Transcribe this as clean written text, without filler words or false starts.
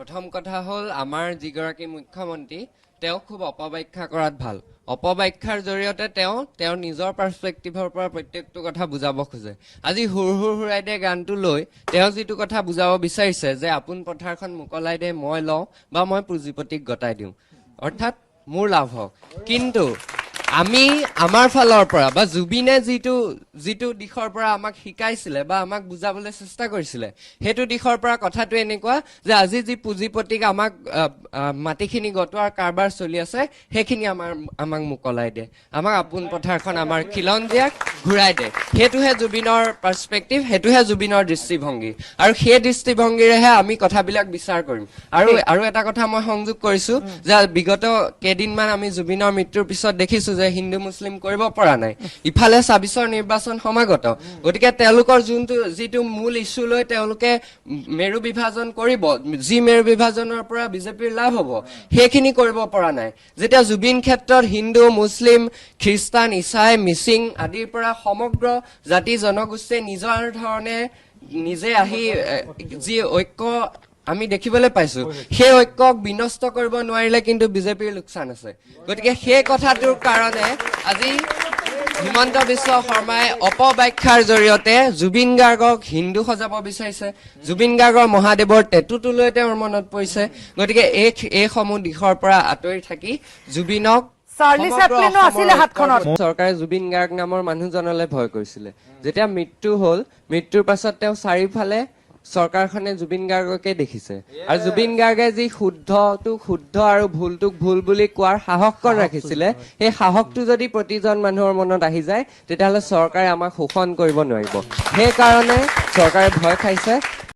প্ৰথম কথা হ'ল, আমাৰ যিগৰাকী মুখ্যমন্ত্ৰী, তেওঁ খুব অপব্যাখ্যা কৰাত ভাল। অপব্যাখ্যাৰ জৰিয়তে তেওঁ তেওঁৰ নিজৰ পাৰ্চপেক্টিভৰ পৰা প্ৰত্যেকটো কথা বুজাব খোজে। আজি "হুৰ হুৰ হুৰাই দে" গানটো লৈ তেওঁ যিটো কথা বুজাব বিচাৰিছে যে আপোন পথাৰখন মোকলাই দে, মই লওঁ বা মই পুঁজিপতিক গতাই দিওঁ, অৰ্থাৎ মোৰ লাভ হওক। কিন্তু আমি আমাৰ ফালৰ পৰা বা জুবিনে যিটো যিটো দিশৰ পৰা আমাক শিকাইছিলে বা আমাক বুজাবলৈ চেষ্টা কৰিছিলে, সেইটো দিশৰ পৰা কথাটো এনেকুৱা যে আজি যি পুঁজিপতিক আমাক আহ, আহ, মাটিখিনি গটোৱাৰ কাৰবাৰ চলি আছে, সেইখিনি আমাক মোকলাই দে, আমাক আপোন পথাৰখন আমাৰ খিলঞ্জীয়াক ঘূৰাই দে। সেইটোহে জুবিনৰ পাৰ্চপেক্টিভ, সেইটোহে জুবিনৰ দৃষ্টিভংগী আৰু সেই দৃষ্টিভংগীৰেহে আমি কথাবিলাক বিচাৰ কৰিম। আৰু এটা কথা মই সংযোগ কৰিছো যে বিগত কেইদিনমান আমি জুবিনৰ মৃত্যুৰ পিছত দেখিছো যে হিন্দু মুছলিম কৰিব পৰা নাই। ইফালে 26ৰ নিৰ্বাচন সমাগত। গতিকে তেওঁলোকৰ যিটো মূল ইছ্যু লৈ তেওঁলোকে মেৰু বিভাজন কৰিব, যি মেৰু বিভাজনৰ পৰা বিজেপিৰ লাভ হ'ব, সেইখিনি কৰিব পৰা নাই। যেতিয়া জুবিন ক্ষেত্ৰত হিন্দু, মুছলিম, খ্ৰীষ্টান, ইছাই, মিচিং আদিৰ পৰা সমগ্ৰ জাতি জনগোষ্ঠীয়ে নিজৰ ধৰণে নিজে আহি যি ঐক্য আমি দেখিবলৈ পাইছো, সেই ঐক্যক বিনষ্ট কৰিব নোৱাৰিলে কিন্তু বিজেপিৰ লোকচান আছে। গতিকে সেই কথাটোৰ কাৰণে আজি হিমন্ত বিশ্ব শৰ্মাই অপব্যাখ্যাৰ জৰিয়তে জুবিন গাৰ্গক হিন্দু সজাব বিচাৰিছে। জুবিন গাৰ্গৰ মহাদেৱৰ টেটুটোলৈ তেওঁৰ মনত পৰিছে। গতিকে এইসমূহ দিশৰ পৰা আঁতৰি থাকি জুবিনক চাৰ্লি সমগ্ৰ চেপলিনো অসমৰ আছিলে হাতখনত। চৰকাৰে জুবিন গাৰ্গ নামৰ মানুহজনলৈ ভয় কৰিছিলে। যেতিয়া মৃত্যু হ'ল, মৃত্যুৰ পাছত তেওঁ চাৰিওফালে চৰকাৰখনে জুবিন গাৰ্গকে দেখিছে আৰু জুবিন গাৰ্গে যি শুদ্ধটোক শুদ্ধ আৰু ভুলটোক ভুল বুলি কোৱাৰ সাহসকণ ৰাখিছিলে, সেই সাহসটো যদি প্ৰতিজন মানুহৰ মনত আহি যায়, তেতিয়াহ'লে চৰকাৰে আমাক শোষণ কৰিব নোৱাৰিব। সেইকাৰণে চৰকাৰে ভয় খাইছে।